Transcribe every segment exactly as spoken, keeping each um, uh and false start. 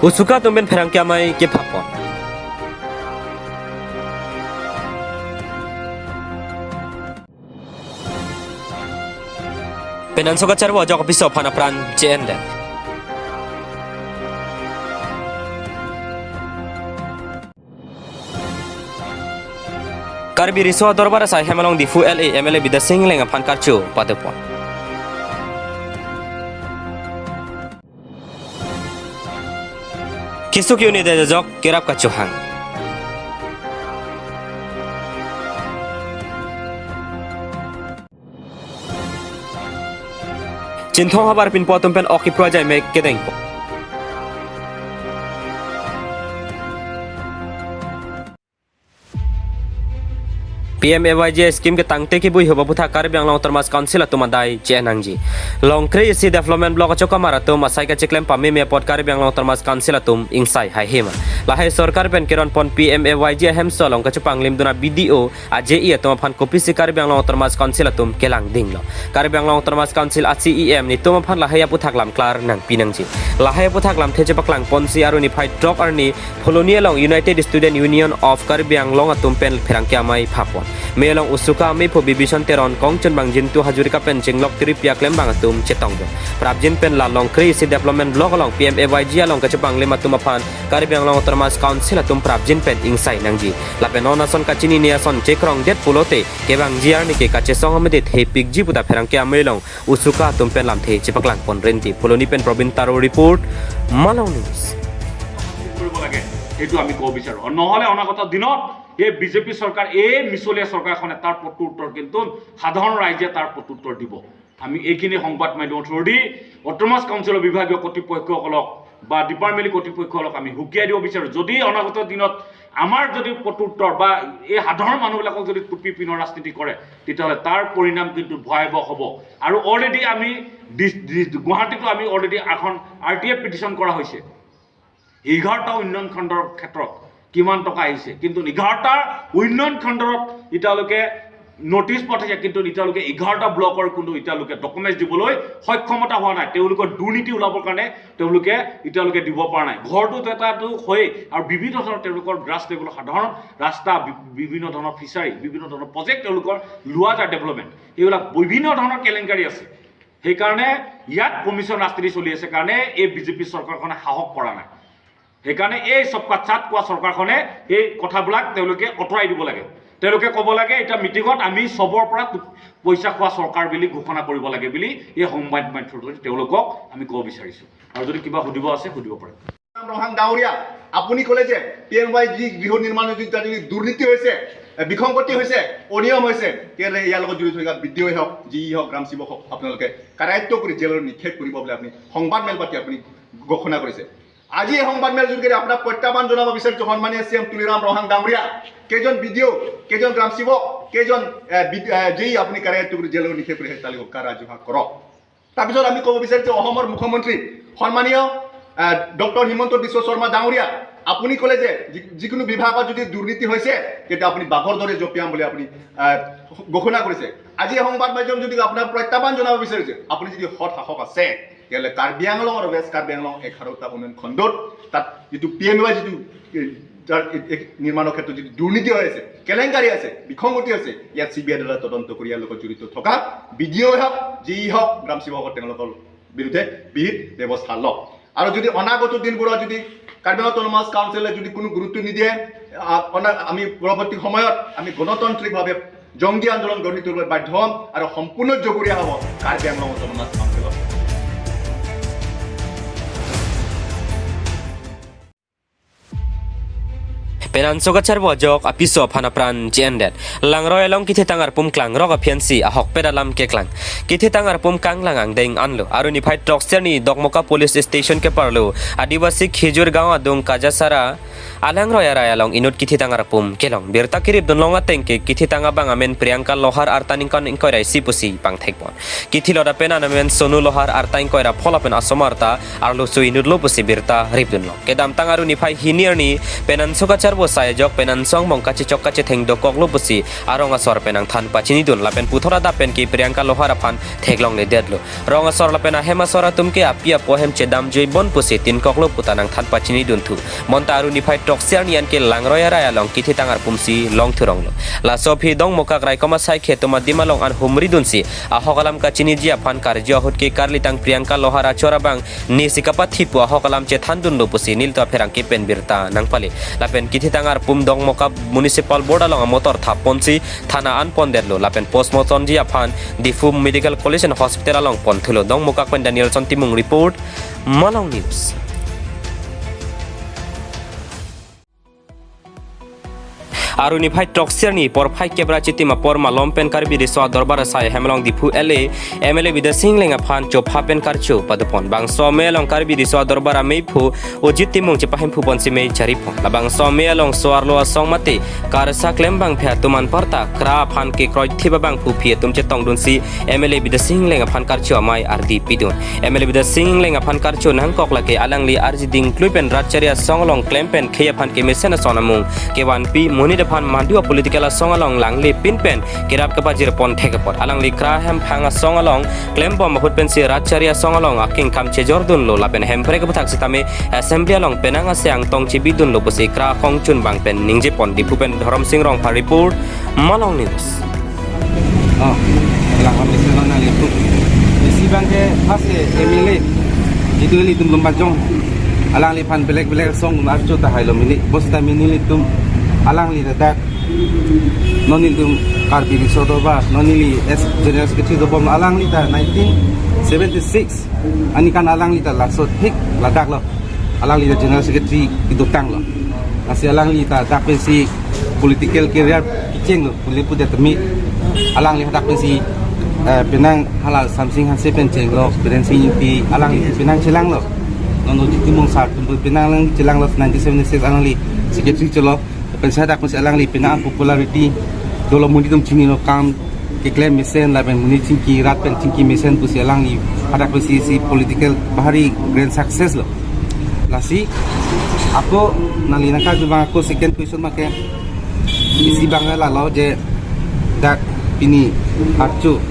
Usuka atum pen pherangke amei kephapon. Penangsok kacharbo ajok apiso aphan apran che-endet. Karbi Riso Adorbar asai hem along Diphu L A M L A Bidya Sing Engleng aphan karcho padopon. Kesuk unit ajok kerap kachohang. Chinthong havar pinpo atum pen ok ipru ajai mek kedengpo. P M A Y G scheme ketangte kebui ahut aphuthak Karbi Anglong Autonomous Council atum adai che-en nangji. Longkre isi development block achokamar atum asai kacheklem pameme apot Karbi Anglong Autonomous Council atum ingsai haihema. Lahai sorkar pen keronpon P M A Y G ahemso along kachepanglimdun a-B D O, a-J E atum aphan kopisi Karbi Anglong Autonomous Council atum kelang dinglo. Karbi Anglong Autonomous Council a-C E M netum aphan lahai aphuthak lam klar nangpi nangji. Lahai aphuthak lamthe chepaklangponsi arni niphai throk arni Phuloni along United Student Union of Karbi Anglong atum pen pherangke amei phapon. Mei along usuka amei phu Bibison Teron, Kongchunbang Jintu Hazarika pen chinglok tiri pi aklembang atum chetongdun. Prapjin pen la Longkre isi development block along P M A Y G along kachepanglim atum aphan Karbi Anglong Autonomous Council atum prapjin pen ingsai nangji. Lapen non ason kachinine ason chekrongdet pulote kevangji arni ke kachesong amedit hepikji puta pherangke amei along usuka atum pen lamthe chepaklangpon rinti. Phuloni pen Probin Taro report, Malong News. কৰিব লাগে, এইটো আমি ক'ব বিচাৰোঁ। আৰু নহ'লে অনাগত দিনত এই বিজেপি চৰকাৰ, এই মিছলীয়া চৰকাৰখনে তাৰ প্ৰত্যুত্তৰ কিন্তু সাধাৰণ ৰাইজে তাৰ প্ৰত্যুত্তৰ দিব। আমি এইখিনি সংবাদ মাধ্যমৰ থ্ৰুদি অট'নমাছ কাউন্সিলৰ বিভাগীয় কৰ্তৃপক্ষসকলক বা ডিপাৰ্টমেণ্ট কৰ্তৃপক্ষসকলক আমি সকীয়াই দিব বিচাৰোঁ। যদি অনাগত দিনত আমাৰ যদি প্ৰত্যুত্তৰ বা এই সাধাৰণ মানুহবিলাকক যদি টুপি পিন্ধৰ ৰাজনীতি কৰে, তেতিয়াহ'লে তাৰ পৰিণাম কিন্তু ভয়াৱহ হ'ব। আৰু অলৰেডি আমি ডিচ-, ডিচ-, গুৱাহাটীতো আমি অলৰেডি এখন আৰ টি আই পিটিশ্যন কৰা হৈছে। এঘাৰটা উন্নয়ন খণ্ডৰ ক্ষেত্ৰত কিমান টকা আহিছে, কিন্তু এঘাৰটা উন্নয়ন খণ্ডত এতিয়ালৈকে নটিচ পঠাইছে, কিন্তু এতিয়ালৈকে এঘাৰটা ব্লকৰ কোনো এতিয়ালৈকে ডকুমেণ্টছ দিবলৈ সক্ষমতা হোৱা নাই। তেওঁলোকৰ দুৰ্নীতি ওলাবৰ কাৰণে তেওঁলোকে এতিয়ালৈকে দিব পৰা নাই। ঘৰটো এটাতো হয়েই, আৰু বিভিন্ন ধৰণৰ তেওঁলোকৰ গ্ৰাছ লেভেলৰ সাধাৰণ ৰাস্তা, বি-, বিভিন্ন ধৰণৰ ফিচাৰী, বিভিন্ন ধৰণৰ প্ৰজেক্ট তেওঁলোকৰ লোৱা যায় ডেভেলপমেণ্ট, এইবিলাক বিভিন্ন ধৰণৰ কেলেংকাৰী আছে। সেইকাৰণে ইয়াত কমিশ্যন ৰাজনীতি চলি আছে কাৰণে এই বিজেপি চৰকাৰখনে সাহস কৰা নাই। সেইকাৰণে এই সবকা সাথ কোৱা চৰকাৰখনে এই কথাবিলাক তেওঁলোকে আঁতৰাই দিব লাগে। তেওঁলোকে ক'ব লাগে, এতিয়া মিটিঙত আমি চবৰ পৰা তু-, পইচা খোৱা চৰকাৰ বুলি ঘোষণা কৰিব লাগে বুলি এই সংবাদ মাধ্যমত তেওঁলোকক আমি ক'ব বিচাৰিছোঁ। আৰু যদি কিবা সুধিব আছে, সুধিব পাৰে। ৰাম ৰহাং ডাঙৰীয়া, আপুনি ক'লে যে পি এম ৱাই জি গৃহ নিৰ্মাণৰ যদি তাত যদি দুৰ্নীতি হৈছে, এ, বিসংগতি হৈছে, অনিয়ম হৈছে, তেতিয়াহ'লে ইয়াৰ লগত জড়িত থকা বি ডি অ'ই হওক, জি ই হওক, গ্ৰাম সেৱক হওক, আপোনালোকে কাৰায়ত্ত কৰি জেলত নিক্ষেপ কৰিব বুলি আপুনি সংবাদমেল পাতি আপুনি ঘোষণা কৰিছে। আজি এই সংবাদমেল যোগে আপোনাক প্ৰত্যাহ্বান জনাব বিচাৰিছো, সন্মানীয় চি এম তুলিৰাম ৰহাং ডাঙৰীয়া, কেইজন বি ডি অ', কেইজন গ্ৰাম সেৱক, কেইজন, এ, বি-, এ, জে ই আপুনি কাৰায়ত্ত কৰি জেলত নিক্ষেপ কৰিছে, তেওঁলোকক কাৰাজুহা কৰক। তাৰপিছত আমি ক'ব বিচাৰিছো, অসমৰ মুখ্যমন্ত্ৰী সন্মানীয়, এ, ডক্টৰ হিমন্ত বিশ্ব শৰ্মা ডাঙৰীয়া, আপুনি ক'লে যে যি-, যিকোনো বিভাগত যদি দুৰ্নীতি হৈছে, তেতিয়া আপুনি বাঘৰ দৰে জঁপিয়াম বুলি আপুনি, এ, ঘোষণা কৰিছে। আজি এই সংবাদ মাধ্যম যদি আপোনাক প্ৰত্যাহ্বান জনাব বিচাৰিছে, আপুনি যদি সৎ শাসক আছে, তেতিয়াহ'লে কাৰ্বি আংলং আৰু ৱেষ্ট কাৰ্বি আংলং এঘাৰটা উন্নয়ন খণ্ডত তাত যিটো পি এম ৱাই যিটো, এ, যাৰ এ-, এ-, নিৰ্মাণৰ ক্ষেত্ৰত যিটো দুৰ্নীতি হৈ আছে, কেলেংকাৰী আছে, বিসংগতি আছে, ইয়াত চি বি আই দ্বাৰা তদন্ত কৰি ইয়াৰ লগত জড়িত থকা বি ডি অ'ই হওক, জে ই হওক, গ্ৰাম সেৱক হওক, তেওঁলোকৰ বিৰুদ্ধে বিহিত ব্যৱস্থা লওক। আৰু যদি অনাগত দিনবোৰত যদি কাৰ্বি আংলং অট'নমাছ কাউন্সিলে যদি কোনো গুৰুত্ব নিদিয়ে, আ, অনা-, আমি পৰৱৰ্তী সময়ত আমি গণতান্ত্ৰিকভাৱে জংগী আন্দোলন গঢ়ি তুলিবলৈ বাধ্য হ'ম আৰু সম্পূৰ্ণ জগৰীয়া হ'ব কাৰ্বি আংলং অট'নমাছ কাউন্সিলৰ। Penangsok kacharbo ajok apiso aphan apran che-endet. Langroi along kethitang arpum klangrok aphiansi ahokpet alam keklang. Kethitang arpum kanglang angdeng anlo. Arni niphai throksi arni Dokmoka Police Station keparlo Adivasi Khejur Gaon adung Kajasara alangroi arai along inut kethitang arpum kelong. Birta keripdunlong ateng ke kethitang abang amen Priyanka Lohar, arta ningkan ingkoi ra isi pusi pangthekpon. Kethilot apen an amen Sonu Lohar, arta ingkoi ra pho lapen asomar ta arloso inutlo pusi birta ripdunlong. Kedamtang arni niphai hini arni penangsok kacharbo Posai ajok pen ansong mong kachechok kachetheng dokoklo pusi arong asor pen nangthan pachinidun lapen puthot adap pen ke Priyanka Lohar aphan theklongledetlo. Rong asor lapen ahem asor atum ke api apo ahem chedamjui bon pusi tinkoklo puta nangthan pachinidun thu. Bonta Aru niphai throksi arni an ke Langroi arai along kithitang arpumsi longthuronglo. Laso aphi Dongmukak raikom asaikhi atum adim along an humridunsi ahok alam kachiniji aphan karju ahut ke karlitang Priyanka Lohar achor abang nesi kapathi pu ahok alam chethandunlo pusi nelitum apherangke pen birta nangpale. Lapen kithitang arpum Dongmukak Municipal Board along amotor thapponsi thana an pondetlo lapen postmortemji aphan Diphu Medical College and Hospital along ponthulo. Dongmukak pen Danielson Timung report, Malong News. Aru niphai throksi arni porphai kep ra chitim apor malom pen Karbi Riso Adorbar asai ahem along Diphu L A, M L A Bidya Sing Engleng aphan chopha pen karcho padopon. Bangso amei along Karbi Riso Adorbar ameiphu Ojit Timung chepahemphu ponsi mei charipon. Labangso amei along so-arlo asong mate karsa klem abangphu atum anparta kra aphan kekroithip abangphu aphi atum chetongdunsi M L A Bidya Sing Engleng aphan karcho amei ardi pidun. M L A Bidya Sing Engleng aphan karcho nangkok lake alangli arjiding klui pen rat chari asong along klem pen khei aphan kemesen ason amung kevanpi monit aphan madu a-political asong along langle pin pen kerap kepajirpon thek apot. Alangli kra hemphang asong along klembom ahut pensi rat chari asong along akengkam chejordunlo lapen Hemprek aphuthak sitame Assembly along penang ase angtong chebidunlo pusi kra khongchun abang pen ningjepon. Diphu pen Dhorom Sing Rongphar report, Malong News. Oh, langkam isi nang nang itu. Isi abangke pas le M L A. Itu nelitum lumbajong. Alangliphan belek belek asong archo tahai lo mili. Bos ta mili nelitum alangli dak. Non nelitum Karbi Riso Adorbar, non neli as General Secretary dobom alangli ta nineteen seventy-six. Ani kan alangli ta laso thik ladak lo. Alangli ta General Secretary kedotanglo. Lasi alangli ta dak pensi political career kechenglo, pule pudet temi. Alangli dak pensi, eh, penang hala Samsing Hanse pen chenglo, Biren Singh Ingti, alangli penang chelanglo. Non Ojit Timung sar atum penang alangli chelanglo, nineteen seventy-six alangli secretary cholo. Pensi dak pensi alangli penang popularity dolo, monit atum chinilo, kam keklem mesen lapen monit chingki rat pen chingki mesen pusi alangli hadak pensi isi political bahari grand success lo. Lasi ako nangli nangkarju abang ako second question abangke isi abang lalo je dak pini archo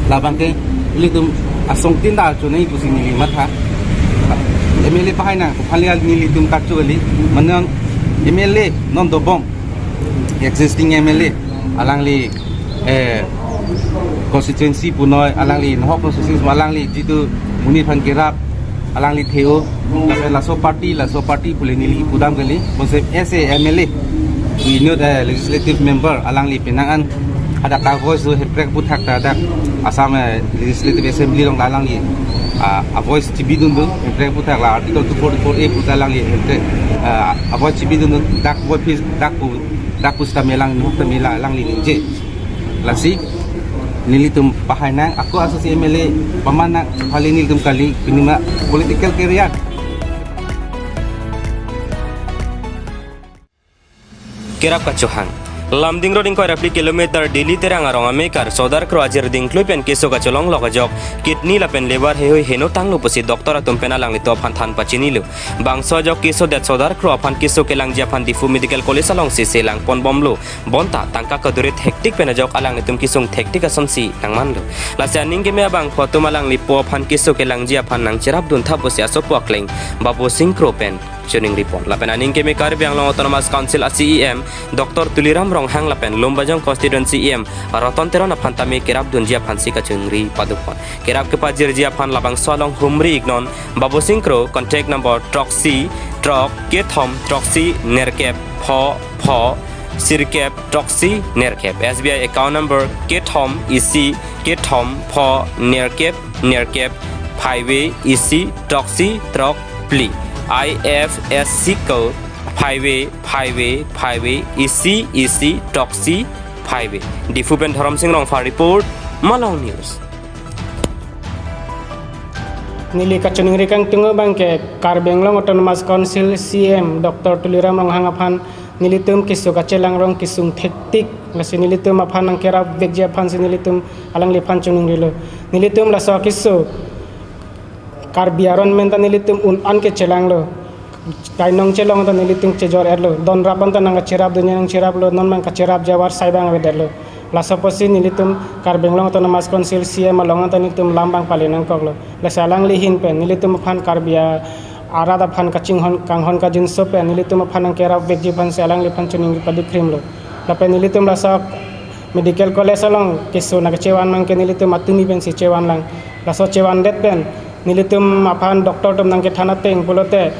labangke nelitum asong tin ta archo nangji pusi neli matha. M L A pahai nang, kophali nelitum karcho kali, mane M L A non dobom, existing M L A, alangli, eh, constituency punoi, alangli nohok constituency alangli jitu monit aphan kerap, alangli theo, lapen laso party, laso party pule neli pudam kali, bonsep as a M L A, we know the legislative member, alangli penang an hadak a-voice do, Hemprek aphuthak ta dak Assam, eh, Legislative Assembly along alangli, ah, a-voice chebidun do, Hemprek aphuthak la Article two forty-four A aphuthak alangli Hemprek, ah, a-voice chebidun do, dak voice dak pu, dak pusita melang, nukta mela alangli ningje. Lasi nelitum pahai nang, ako asosi M L A pamana hali nelitum kali, pini ma political career. Kerap kachohang. Lumding Road ingkoi ra phli kilometer Delhi Terang arong amekar Sodar Kro ajir dingklui pen keso kacholonglok ajok kidney lapen liver heihui heno tanglo pusi doctor atum pen alanglitum aphan than pachinilo. Bangso ajok kesodet Sodar Kro aphan keso kelangji aphan Diphu Medical College alongsi se langponbomlo. Bonta tangka kadure thektik pen ajok alanglitum kesung thektik asonsi nangmanlo. Lasi aning keme abangphu atum alanglipo aphan keso kelangji aphan nangcherapdun tha pusi asopo akleng Babu Sing Kro pen choningripon. Lapen aning keme Karbi Anglong Autonomous Council a-C E M Doctor Tuliram Ronghang lapen Lumbajong Constituency E M Ratan Teron aphan tame kerapdunji aphansi kachingri padopon. Kerap kepajirji aphan labangso along humri iknon Babu Sing Kro, contact number throksi throk kethom throksi nerkep pho pho sirkep throksi nerkep, S B I account number kethom isi kethom pho nerkep nerkep phaive isi throksi throk phli, I F S C code phaive phaive phaive isi isi throksi phaive. Diphu pen Dhorom Sing Rongphar report, Malong News. Neli kachoningri kangtung abangke Karbi Anglong Autonomous Council C E M Doctor Tuliram Ronghang aphan nelitum keso kachelang rong kesung thektik, lasi nelitum aphan nangkerapvekji aphansi nelitum alangliphan choningrilo. Nelitum laso keso Karbi aron menta nelitum un an kechelanglo. Kainong chelong ta nelitum chejor-etlo. Donrap anta nangkacherapdunji nangcheraplo, non abang kacherapji avarsai abang avedetlo. Laso apotsi nelitum Karbi Anglong Autonomous Council C E M along anta nelitum lam abang pale nangkoklo. Lasi alangli ahin pen nelitum aphan Karbi a-, arat aphan kachinghon kanghon kajinso pen nelitum aphan nangkerapvekji aphansi alangliphan choningri padukrimlo. Lapen nelitum laso medical college along keso nangkachevan abangke nelitum atumi pensi chevanlang. Laso chevandet pen nelitum aphan doctor atum nangkethan ateng pulote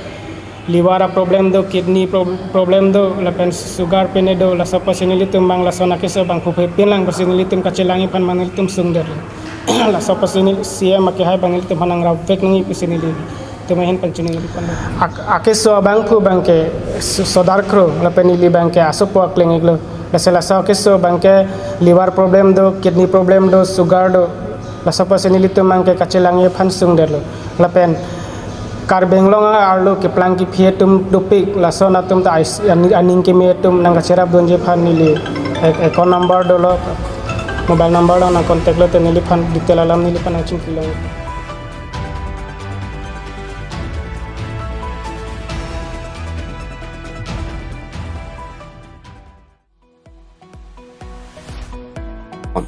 liver a-problem do, kidney prob-, problem do, lapen sugar pine do, laso apotsi nelitum abang laso nangkeso abang phuphe pinlang pusi nelitum kachelangji aphan abang nelitum sungdetlo. Laso apotsi neli C E M akehai abang nelitum aphan nangrapvek nangji pusi nelitum ahin pen choningri ponlo. Ak-, akeso abangphu abangke so-, sodar kro, lapen neli abangke asopo akleng-iklo. Lasi laso akeso abangke liver problem do, kidney problem do, sugar do. Laso apotsi nelitum abangke kachelangji aphan sungdetlo. Lapen Karbi Anglong arlo keplang kephi atum dopik, lason atum ta ais-, ani-, aning keme atum nangkacherapdunji aphan neli ek-, account number dolo, mobile number along nangcontactlo te neliphan detail alam neliphan nangchingkilong.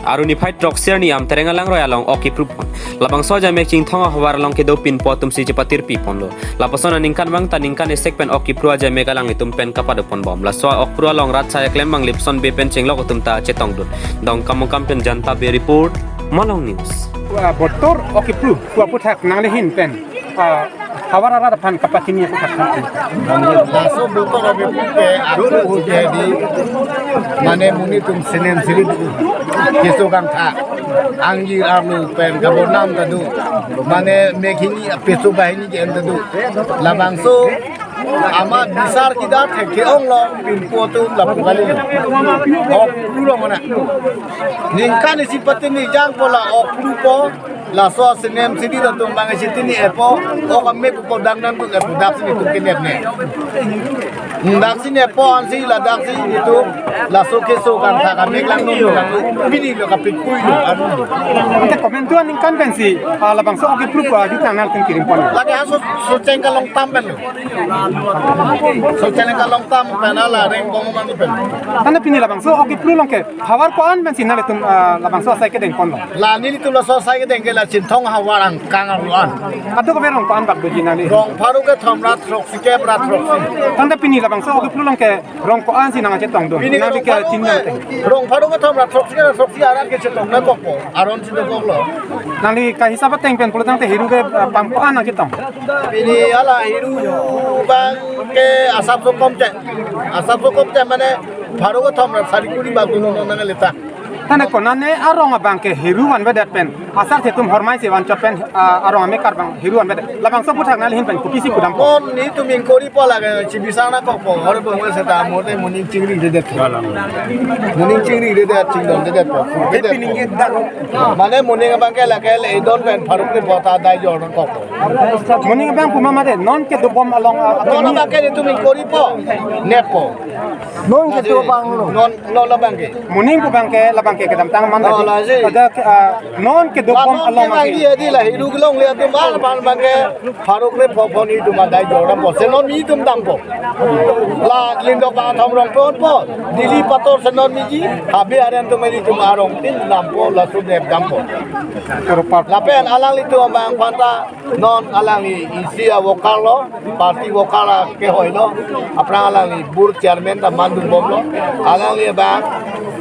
Arni niphai throksi arni Amtereng alangroi along ok kepru pon. Labangso ajaimek Chinthong ahavar along kedo pinpo atumsi chepatirpi ponlo. Lapuson aningkan abang ta ningkan isek pen ok kepru ajaimek alanglitum pen kapado ponbom. Laso ok kepru along rat asai aklem abang Lipson Bey pen chenglok atum ta chetongdun. Dongkamukam pen Janta Bey report, Malong News. Ah, botor ok kepru, pu aphuthak nangli ahin pen, ah, havar arat aphan kapachini aphuthak nang. Laso botor ok kepru ke ako hudi, mane monit atum senem siri do, keso kangtha, angjir arlo pen kabonam ta do, mane mek hini peso banghini ke-en ta do. Labangso amat bisar kidar thekthe-onglo, pinpo atum lapu kali. Ok kepru lo mana. Ningkan isi pati ni jangpo la ok keprupo. Laso senem siri atum abang isi tini-etpo, ok amek upo dang nangdun-etpo, daksi netum kenep ne. Daksi neppo ansi la daksi netum laso keso kangtha kamek langdun, langdun. Pini lo kapikpui lo, anu. Ante komantu aningkan pensi, ah, labangso ok kepru pu ajutang nangtum kirim pon? Lake ha so, Socheng Kalongtam pen lo. Socheng Kalongtam pen hala Rengbong amonit pen. Tangte pini labangso ok kepru along ke havar ko-an pensi nanglitum, ah, labangso asai kedeng ponlo? La nelitum laso asai kedeng ke la Chinthong havar angkang arlo an. Ado kave rong ko-an bak doji nangli? Rong pharo kethom ra throksi kep ra throksi. Tangte pini labangso ok kepru along ke rong ko-ansi nangchetongdun? Pini nangli rong pharo kechini ke, nangte, rong pharo kethom ra throksi kep ra throksi arat kechetong nangkokpo. Aron si dokoklo. Nangli kahisap ateng pen pulo tangte hiru ke, ah, pam ko-an nangchetong? Pini hala hiru abangke asapso komche. Asapso komche mane pharo kethom ra sari kuri bak dolo non nangle ta. Tangte konane arong abangke hiru vanvedet pen asar thetum hormaisi vanchot pen, ah, arong amekar abang hiru vanvedet. Labangso aphuthak nangli ahin pen kopisi kudampo? Non netum inquiry po lake chibisar nangkokpo. Hore bongwe seta mote moning chingri dedet. Moning chingri dedet, chingdon dedet po. Dedet po. Mane moning abangke lake le idon pen pharo krepho ta dai jor nangkokpo. Moning abang pu ma mate non kedobom along, ah, non abangke netum inquiry po. Neppo. Non kedo abang lo. Non, non labangke. Moning pu abangke, labangke kedamtang man. Oh, lasi. Ada, ah, non kedobom along. Abang ke dia di la hiru kelongle atum abang, abang, abangke pharo krepho pho netum adai jor dampo. Se non netum dampo. La Lindok Bangthom Rongpon po. Dili pator se non miji. Habe aren atum netum arong tin dampo, laso dep dampo. Lapen alanglitum abang aphanta non alangli isi a-worker lo, party worker akehoi lo, aphrang alangli board chairman ta mandun bomlo, alangli abang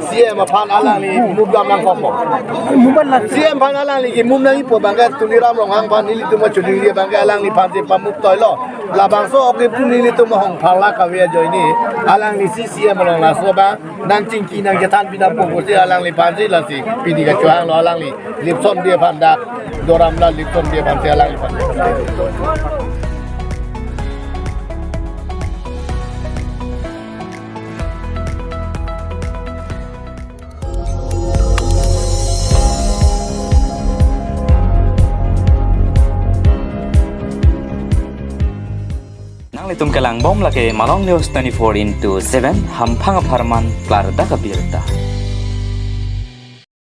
C M aphan alangli mukdam nangkokpo. C M aphan alangli kemum nangjipo abangke Tuliram Ronghang aphan nelitum achuningri abangke alangliphan si pamuk toilo. Labangso ok kepru nelitum ahong pharla kave ajoine, alanglisi C M along laso abang nangchingki nangchethan pidampo pusi alangliphan si lasi pini kachohanglo alangli. Lipson Bey aphan dak doram la Lipson Bey aphan si alangliphan. Nanglitum kelangbom lake Malong News twenty-four into seven, hamphang apharman klardak abirta.